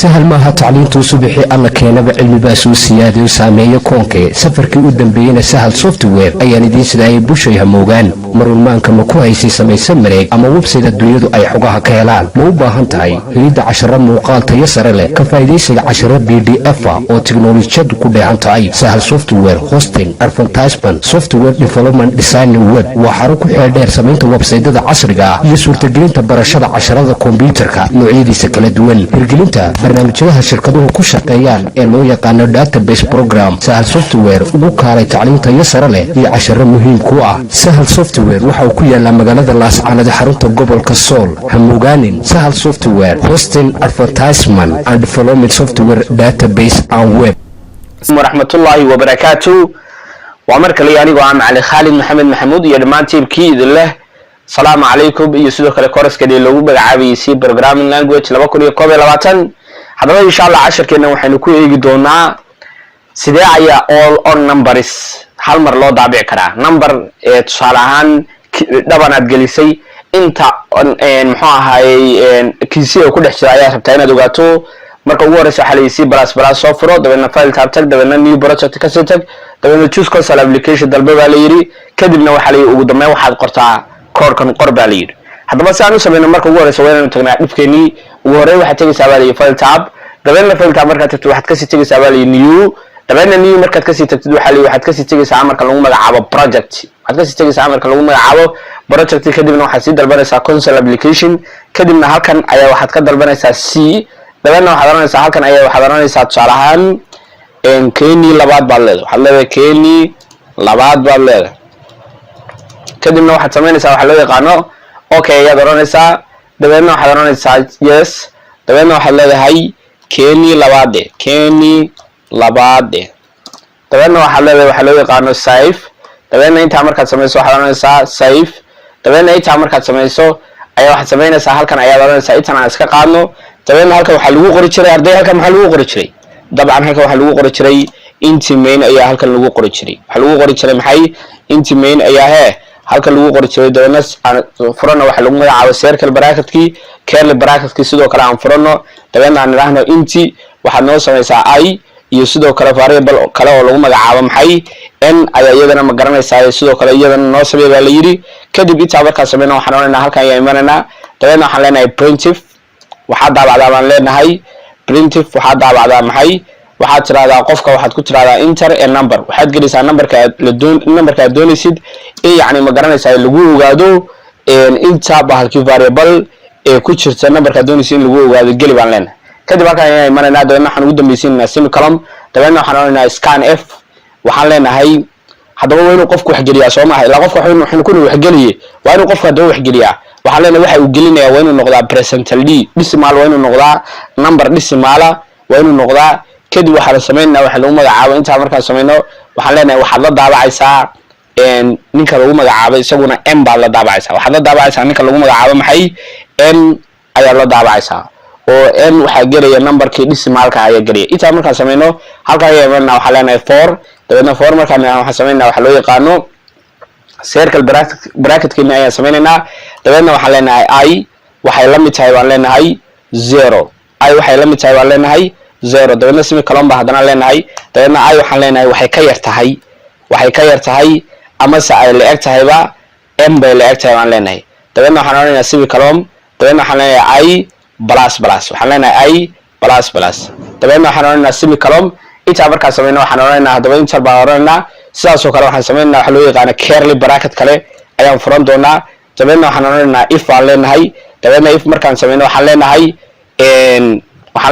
Sahal maaha tacliintuu subixii Alla keenaba, cilmibaa soo siyaadayo saameeya koonkee. Safarkii u dambeeyena Sahal Software ayaan idiin sidaayay. Bushay hamoogaan marunmaanka ma ku haysay? Samayse mareeg ama website adduunyadu ay xogaha ka helaan. Ma u baahan tahay helidda casharo muuqaal tayo sare leh, ka faa'idaysiga casharo PDF a oo tiknolojiyadu ku dheehan tahay? Sahal Software Hosting, Advertisement, Software Development, Design Web waa xarun ku xeeldheer samaynta websaydyada casriga ah iyo suurtagelinta barashada casharada kombyuutarka noocyadiisa kala duwan, hirgelinta barnaamijyadaha shirkaduhu ku shaqeeyaan ee loo yaqaano database program. Sahal Software ugu kaalay tacliin tayo sare leh iyo casharo muhiim ku ah. Sahal Software waxa uu ku yaalaa magaalada Laascaanada, xarunta gobolka Sool. Hamogaanin Sahal Software Hosting, Advertisement and Development, Software, Database and Web. Waraxmatullaahi wabarakaatu. Waa mar kale anigoo ah Macalin Khaalid Maxamed Maxamuud iyo dhammaan tiimkii idin leh asalaamu calaykum, iyo sidoo kale course-kani loogu magacaabayay C Programming Language 2021. Haddaba, insha Allah, casharkeena waxaynu ku eegi doonaa sidee ayaa all odd numbers hal mar loo daabici karaa. Number tusaale ahaan dhaban aad gelisay, inta muxuu ahaayey kiisiga ku dhex jira ayaa rabtaa inaad ogaato. Marka ugu horeysa waxaa la C++ soo furo, dabeedna File tab tag, dabeedna New Project kasii tag, dabeedna Choose Console Application dalba baa la yidhi. Kadibna waxaa la yidhi ugu dambeyn waxaad qortaa koodhkan, qor baa la yidhi. Haddaba, si aan u sameyno, marka ugu horeysa waa inaynu tagnaa dhibkeenii. Ugu horreyn waxaad tegaysaa baa la yidhi File tab, dabeedna File tab markaad tagtid waxaad kasii tegaysaa baa la yidhi New, dabeedna New markaad kasii tagtid waxaa la yidhi waxaad kasii tegaysaa amarka lagu magacaabo Project. Waxaad kasii tegaysaa amarka lagu magacaabo Project, kadibna waxaad sii dalbanaysaa Console Application, kadibna halkan ayaa waxaad ka dalbanaysaa C, dabeedna waxaad oranaysaa halkan ayaa waxaad oranaysaa tusaale ahaan keni labaad baad leedahay. Waxaad leedahay keni labaad baad leedahay. Kadibna waxaad samaynaysaa waxa loo yaqaano okay ayaad oranaysaa, dabeedna waxaad oranaysaa yes, dabeedna waxaad leedahay keni labaade, keni labaade, dabeedna waxaad leedahay waxaa loo yaqaano save. Dabeedna intaa markaad samayso waxaad oranaysaa save. Dabeedna intaa markaad samayso ayaa waxaad samaynaysaa halkan ayaad oranaysaa intan aan iska qaadno. Dabeedna halkan waxaa lagu qori jiray, arday, halkan maxaa lagu qori jiray? Dabcan halkan waxaa lagu qori jiray int main ayaa halkan lagu qori jiray. Waxaa lagu qori jiray maxay? Int main ayaa hee halkan lagu qori jiray. Dabeedna aan furano waxaa lagu magacaabo circle bracketkii, curly bracketkii sidoo kale aan furano. Dabeedna aan idhaahno int waxaad noo samaysaa i iyo sidoo kale variable kale oo lagu magacaabo maxay? N ayaa iyadana ma garanaysaa? Sidoo kale iyadana noo sameey baa la yidhi. Kadib intaa markaan sameyna waxaan odhanaynaa halkan ayaa imanaynaa, dabeedna waxaan leenahay printf waxaa daabacdaa baan leenahay. Printf waxaa daabacdaa maxay? Waxaad tirahdaa qofka, waxaad ku tirahdaa "Enter a number." Waxaad gelaysaa numberka aad la doon, numberka aad doonaysid in yacni ma garanaysaa lagu ogaado inta bahalkii variable ee ku jirta. Numberka aad doonaysid in lagu ogaado geli baan leenahay. Kadib halkan ayaan imanaynaa, dabeedna waxaan ugu dambaysiinaynaa semicolon, dabeedna waxaan odhanaynaa scan f. Waxaan leenahay haddaba waa inuu qofku waxgeliyaa, soo maaha? Ilaa qofka waxaynu kuna waxgeliye, waa inuu qofku haddaba waxgeliyaa. Waxaan leenahay waxa uu gelinaya waa inuu noqdaa percental d decimal, waa inuu noqdaa number decimala waa inuu noqdaa. Kadib waxaa la samaynaa waxa lagu magacaabo. Intaa markaan samayno waxaan leenahay waxaad la daabacaysaa ninka lagu magacaabo isaguna m baad la daabacaysaa. Waxaad la daabacaysaa ninka lagu magacaabo maxay? N ayaad la daabacaysaa, oo n waxaa gelaya numberkii decimalka ayaa gelaya. Intaa markaan samayno halkaa ayaa imanaa, waxaan leenahay for. Dabeedna for markaan waxaan samaynaa waxa loo yaqaano circle bracketkeena ayaan samaynaynaa. Dabeedna waxaan leenahay i waxay la mid tahay baan leenahay zero, i waxay la mid tahay baan leenahay zero. Dabeedna semicolon baa haddana leenahay. Dabeedna i waxaan leenahay waxay ka yar tahay, waxay ka yar tahay amase ay la eg tahayba m bay la eg tahay baan leenahay. Dabeedna waxaan odhanaynaa semicolon, dabeedna waxaan leenahay i plus plus, waxaan leenahay i plus plus, dabeedna waxaan odhanaynaa semicolon. Intaa markaan samayno waxaan odhanaynaa haddaba enter baan odhanaynaa. Sidaas oo kale waxaan samaynaa waxa loo yaqaana curly bracket kale ayaan furan doonaa. Dabeedna waxaan odhanaynaa if baan leenahay. Dabeedna if markaan samayno waxaan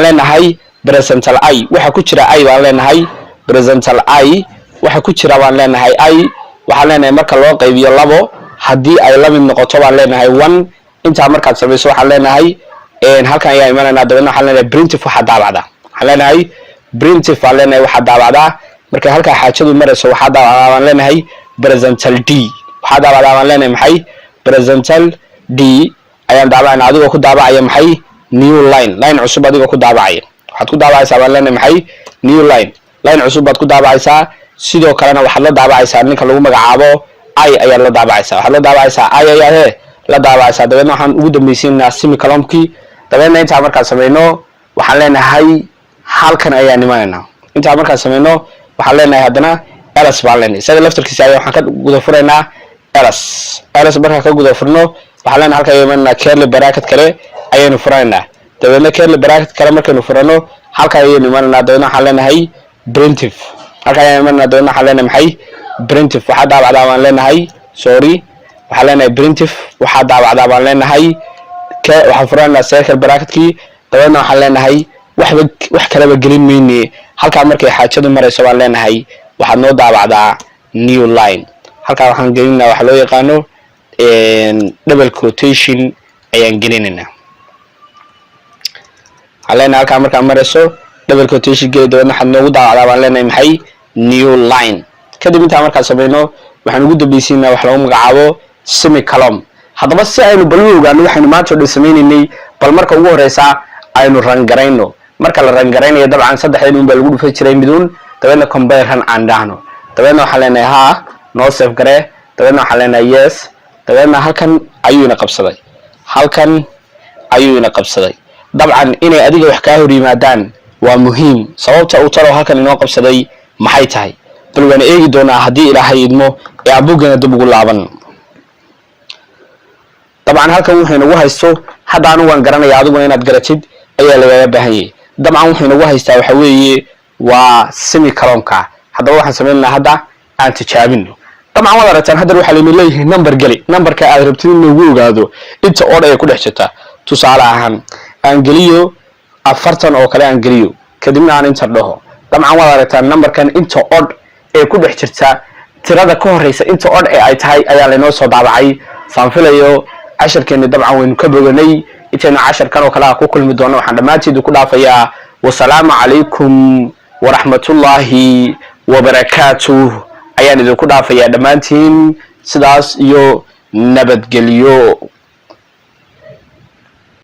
leenahay percental i waxa ku jira i baan leenahay, percental i waxa ku jira baan leenahay i. Waxaan leenahay marka loo qaybiyo labo haddii ay la mid noqoto baan leenahay one. Intaa markaad samayso waxaan leenahay halkan ayaa imanaynaa. Dabeedna waxaan leenahay printf waxaa daabacdaa, waxaan leenahay printf baan leenahay waxaa daabacdaa markay halkaa xaajadu marayso waxaa daabacdaa baan leenahay percental d, waxaa daabacdaa baan leenahay maxay? Percental d ayaan daabacayna. Adigoo ku daabacaya maxay? New line, line cusub adigoo ku daabacaya. Waxaad ku daabacaysaa baan leenahay maxay? New line, line cusub baad ku daabacaysaa. Sidoo kalena waxaad la daabacaysaa ninka lagu magacaabo i ayaad la daabacaysaa. Waxaad la daabacaysaa i ayaa hee la daabacaysaa. Dabeedna waxaan ugu dambaysiinaynaa semicolonkii. Dabeedna intaa markaan samayno waxaan leenahay enter. Waxaan leenahay halkan ayaan imanaynaa. Intaa markaan sameyno, waxaan leenahay haddana else baan leenahay. Isaga laftarkiisa ayaa waxaan ka guda furaynaa else. Else markaan ka guda furno, waxaan leenahay halkan ayaan imanaynaa, curly bracket kale ayaynu furanaynaa. Dabeedna curly bracket kale markaynu furano, halkan ayaynu imanaynaa. Dabeedna waxaan leenahay printf. Halkan ayaan imanaynaa. Dabeedna waxaan leenahay maxay? Printf. Waxaa daabacdaa baan leenahay, sorry, waxaan leenahay printf. Waxaa daabacdaa baan leenahay, waxaan furanaynaa circle bracketkii. Dabeedna waxaan leenahay waxba wax kalaba gelin mayne. Halkaa markay xaajadu marayso baan leenahay waxaad noo daabacdaa new line. Halkaa waxaan gelinaynaa waxa loo yaqaano double quotation ayaan gelinaynaa. Waxaan leenahay halkaa markaa marayso double quotation geli. Dabeedna waxaad noogu daabacdaa baan leenahay maxay? New line. Kadib intaa markaan samayno, waxaan ugu dambaysiinaa wax lagu magacaabo semicolon. Haddaba si aynu bal u ogaano waxaynu maanta o dhan samaynaynay, bal marka ugu horeysa aynu run garayno. Marka la run garaynayo, dabcan saddexdan un baa lagu dhufan jiray miduun. Dabeedna compile, run aan dhahno. Dabeedna waxaan leenahay haa, noo save garee. Dabeedna waxaan leenahay yes. Dabeedna halkan ayuu ina qabsaday, halkan ayuu ina qabsaday. Dabcan inay adiga wax kaa hor yimaadaan waa muhiim. Sababta uu talow halkan inoo qabsaday maxay tahay? Bal waan eegi doonaa haddii Ilaahay idmo ee aan buggana dib ugu laaban. Dabcan halkan wuxuu inagu haysto hadda anigu waan garanaya, adiguna inaad garatid ayaa lagaga baahan yahay. Dabcan wuxuu inagu haystaa waxa weeye waa semicolonka. Haddaba waxaan samaynaynaa hadda aan tijaabino. Dabcan waad aragtaan, haddana waxaa layna leeyahay number geli, numberka aad rabtid in lagu ogaado inta odd ay ku dhex jirta. Tusaale ahaan aan geliyo 40 oo kale aan geliyo, kadibna aan enter dhaho. Dabcan waad aragtaan, numberkan inta odd ee ku dhex jirta, tirada ka horeysa inta odd ee ay tahay ayaa laynoo soo daabacay. Saan filayo casharkeeni dabcan waynu ka boganay. Intaynu casharkan oo kale ah ku kulmi doono, waxaan dhammaanteedu ku dhaafayaa wasalaamu calaykum waraxmatullaahi wabarakaatuh ayaan idinku dhaafayaa dhammaantiin. Sidaas iyo nabadgelyo.